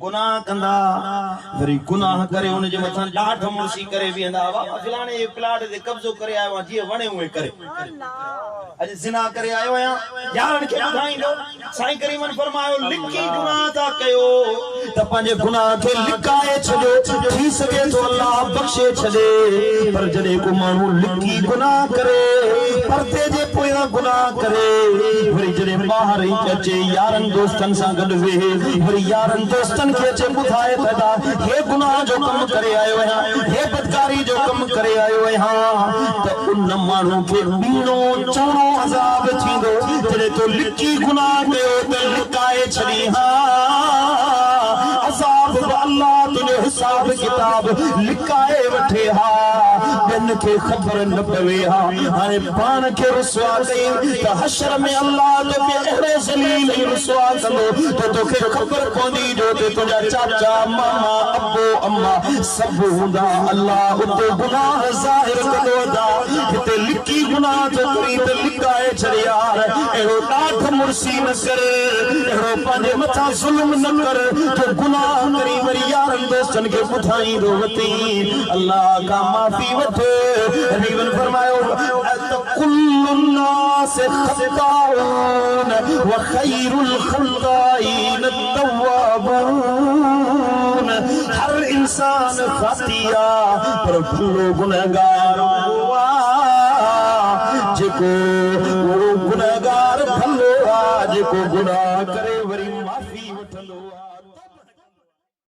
گناهه ڪندا، وري گناهه ڪري ان جي مٿان ڏاڍ مڙسي ڪري ويهندا، بابا فلاڻي جي پلاٽ تي قبضو ڪري آيو آهيان، جيئن وڻي اونئين ڪري. اڄ زنا ڪري آيو آهيان، يارن کي ٻڌائيندو. سائين ڪريمن فرمايو، لڪي گناهه ٿا ڪيو ته پنهنجي گناهه کي لڪائي ڇڏيو، ٿي سگهي ٿو الله بخشي ڇڏي، پر جڏهن ڪو ماڻهو لڪي گناهه ڪري، پردي جي پويان گناهه ڪري، وري جڏهن ٻاهر اچي يارن دوستن سان گڏ ويهي، وري يارن دوستن کي اچي ٻڌائي ته ادا هي گناهه جو ڪم ڪري آيو آهيان، هي بدڪاري جو ڪم ڪري آيو آهيان ته ان ماڻهو کي ٻيڻو چئوڻو عذاب ٿيندو، جڏهن تو لڪي گناهه ڪيو ته لڪائي ڇڏين ها، عذاب به الله تنهنجو حساب ڪتاب لڪائي وٺي ها، ٻين کي خبر نه پوي ها، هاڻي پاڻ کي رسوا ڪئين ته حشر ۾ الله توکي اهڙو ذليل ۽ رسوا ڪندو جو توکي خبر پوندي جو اتي تنهنجا چاچا، ماما، ابو، اما سڀ هوندا، الله اتي گناهه ظاهر ڪندو ادا هتي لڪي گناهه ٿو ڪرين ته لڪائي ڇڏ يار اهڙو ڏاڍ مڙسي نه ڪر اهڙو پنهنجي مٿان ظلم نه ڪر جو گناهه ڪرين وري يارن دوستن کي ٻڌائيندو وتين الله کان معافي وٺ حبيبن فرمايو ته ڪل الناس خطاؤن وخير الخطائين التوابون هر انسان خاطي آ پر ڀلو گنهگار اهو آ جيڪو اهو گنهگار ڀلو آ جيڪو گناهه ڪري.